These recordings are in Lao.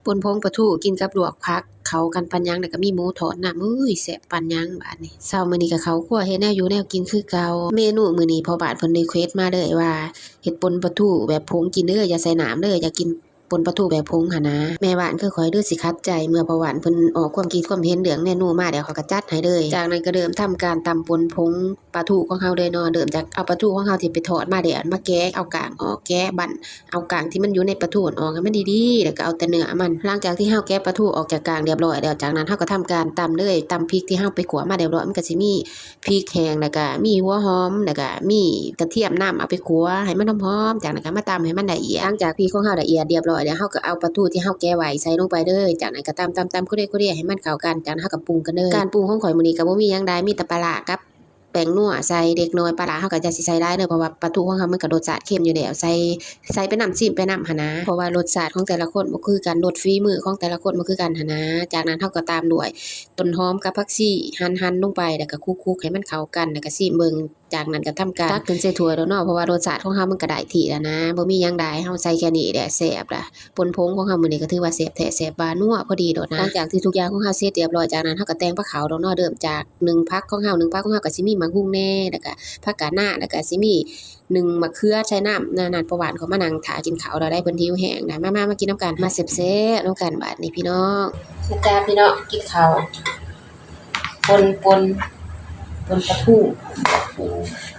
ປົ່ນຜົງປາທູກິນກັບລວກຜັກ ເຂົ້າກັນປານຫຍັງ ແລ້ວກໍມີໝູທອດນຳ. ເອີຍ ແຊບປານຫຍັງບາດນີ້. ເຊົ້າມື້ນີ້ກໍເຂົ້າຄົວເຮັດແນວຢູ່ແນວກິນຄືເກົ່າ. ເມນູມື້ນີ້ພໍ່ບ້ານເພິ່ນຣີເຄວສມາເລີຍວ່າ ເຮັດປົ່ນປາທູແບບຜົງກິນເດີ ຢ່າໃສ່ນ້ຳເດີ ຢາກກິນ ປົ່ນປາທູແບບຜົງຫັ້ນນະ. ແມ່ບ້ານຄືຂ້ອຍເດີຊິຂັດໃຈ ເມື່ອພໍ່ບ້ານເພິ່ນອອກຄວາມຄິດຄວາມເຫັນເລື່ອງເມນູມາແລ້ວ ເຂົາກໍຈັດໃຫ້ເລີຍ. ຈາກນັ້ນກໍເລີ່ມທຳການຕຳປົ່ນຜົງປາທູຂອງເຮົາເລີຍເນາະ. ເລີ່ມຈາກເອົາປາທູຂອງເຮົາທີ່ໄປທອດມາແລ້ວ ມາແກະເອົາກ້າງອອກ ແກະບັ້ນເອົາກ້າງທີ່ມັນຢູ່ໃນປາທູອອກໃຫ້ມັນດີໆ ແລ້ວກໍເອົາແຕ່ເນື້ອມັນ. ຫຼັງຈາກທີ່ເຮົາແກະປາທູອອກຈາກກ້າງຮຽບຮ້ອຍແລ້ວ ຈາກນັ້ນເຮົາກໍທຳການຕຳເລີຍ. ຕຳພິກທີ່ເຮົາໄປຂົ້ວມາຮຽບຮ້ອຍ ມັນກໍຊິມີ ພິກແຫ້ງ ແລ້ວກະມີຫົວຫອມ ແລ້ວກະມີກະທຽມນຳ ເອົາໄປຂົ້ວໃຫ້ມັນຫອມໆ ຈາກນັ້ນກະມາຕຳໃຫ້ມັນລະອຽດ. ຫຼັງຈາກທີ່ຂອງເຮົາລະອຽດຮຽບຮ້ອຍແລ້ວ ເຮົາກະເອົາປາທູທີ່ເຮົາແກະໄວ້ໃສ່ລົງໄປເລີຍ. ຈາກນັ້ນກະຕຳໆໆ ຄົວໆ ໃຫ້ມັນເຂົ້າກັນ. ຈາກນັ້ນເຮົາກະປຸງກັນເລີຍ. ການປຸງຂອງຂ້ອຍມື້ນີ້ກະບໍ່ມີຫຍັງຫຼາຍ ມີແຕ່ປາຮ້າກັບແປ້ງນົວໃສ່ເລັກນ້ອຍ. ປາຮ້າເຮົາກະຢ່າຊິໃສ່ຫຼາຍເດີ ເພາະວ່າປາທູຂອງເຮົາມັນກະລົດຊາດເຄັມຢູ່ແລ້ວ ໃສ່ ໃສ່ໄປນຳ ຊີມໄປນຳຫັ້ນນະ. ເພາະວ່າລົດຊາດຂອງແຕ່ລະຄົນບໍ່ຄືກັນ ລົດຝີມືຂອງແຕ່ລະຄົນບໍ່ຄືກັນຫັ້ນນະ. ຈາກນັ້ນເຮົາກະຕາມດ້ວຍ ຕົ້ນຫອມກັບຜັກຊີ ຫັ່ນໆລົງໄປ ແລ້ວກະຄຸກໆໃຫ້ມັນເຂົ້າກັນ ແລ້ວກະຊີມເບິ່ງ. ຈາກນັ້ນກະທຳການຕັກຂຶ້ນໃສ່ຖ້ວຍແລ້ວເນາະ ເພາະວ່າລົດຊາດຂອງເຮົາມັນກະໄດ້ທີ່ແລ້ວນະ ບໍ່ມີຫຍັງຫຼາຍ ເຮົາໃສ່ແຄ່ນີ້ແຫຼະ ແຊບລະ. ປົ່ນຜົງຂອງເຮົາມື້ນີ້ກະຖືວ່າແຊບແທ້ແຊບວ່າ ນົວພໍດີໂລດນະ. ຫຼັງຈາກທີ່ທຸກຢ່າງຂອງເຮົາເສັດຮຽບຮ້ອຍ ຈາກນັ້ນເຮົາກະແຕ່ງພາເຂົ້າດອກເນາະ. ເລີ່ມຈາກໜຶ້ງຜັກຂອງເຮົາ ໜຶ້ງຜັກຂອງເຮົາກະຊິມີໝາກຫຸ່ງແດ່ ແລ້ວກະຜັກກາດນາ ແລ້ວກະຊິມີ ໜຶ້ງໝາກເຂືອໃສ່ນ້ຳ. ນັ້ນໆ ພໍ່ບ້ານເຂົາມານັ່ງຖ້າກິນເຂົ້າແລ້ວໄດ໋ ເພິ່ນຫິວແຮງນະ. ມາໆ ມາກິນນຳກັນ ມາແຊບໆນຳກັນບາດນີ້ພີ່ນ້ອງ. ມາຈ້າພີ່ນ້ອງ ກິນເຂົ້າ ປົ່ນ ປົ່ນ ປົ່ນປາທູ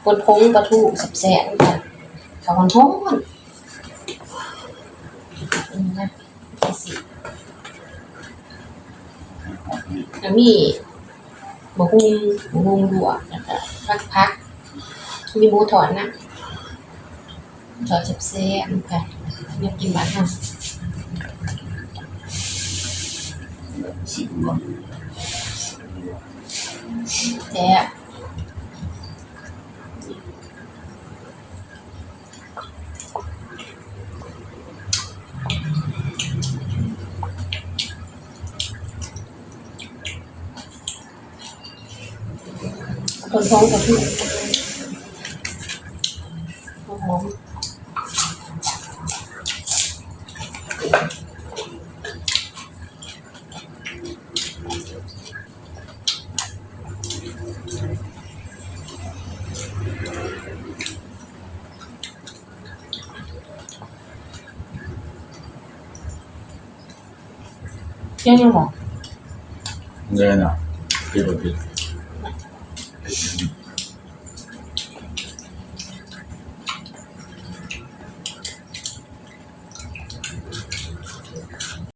ປົ່ນຜົງປາທູແຊບໆນຳກັນ ເຂົ້າຮ້ອນໆ. ອືມ ແລ້ວມີ ບັກຫຸ່ງ ບັກຫຸ່ງລວກ ແລ້ວກະຜັກ ຜັກ ມີໝູທອດນຳ ທອດແຊບໆນຳກັນ ແນວກິນບ້ານເຮົາ ແຊບ. ຄົນທ້ອງກະຄື ຫອມໆ. ຍັງບໍ່ ເດີນະ ເກັບບໍ່ເກັບ ເກັບ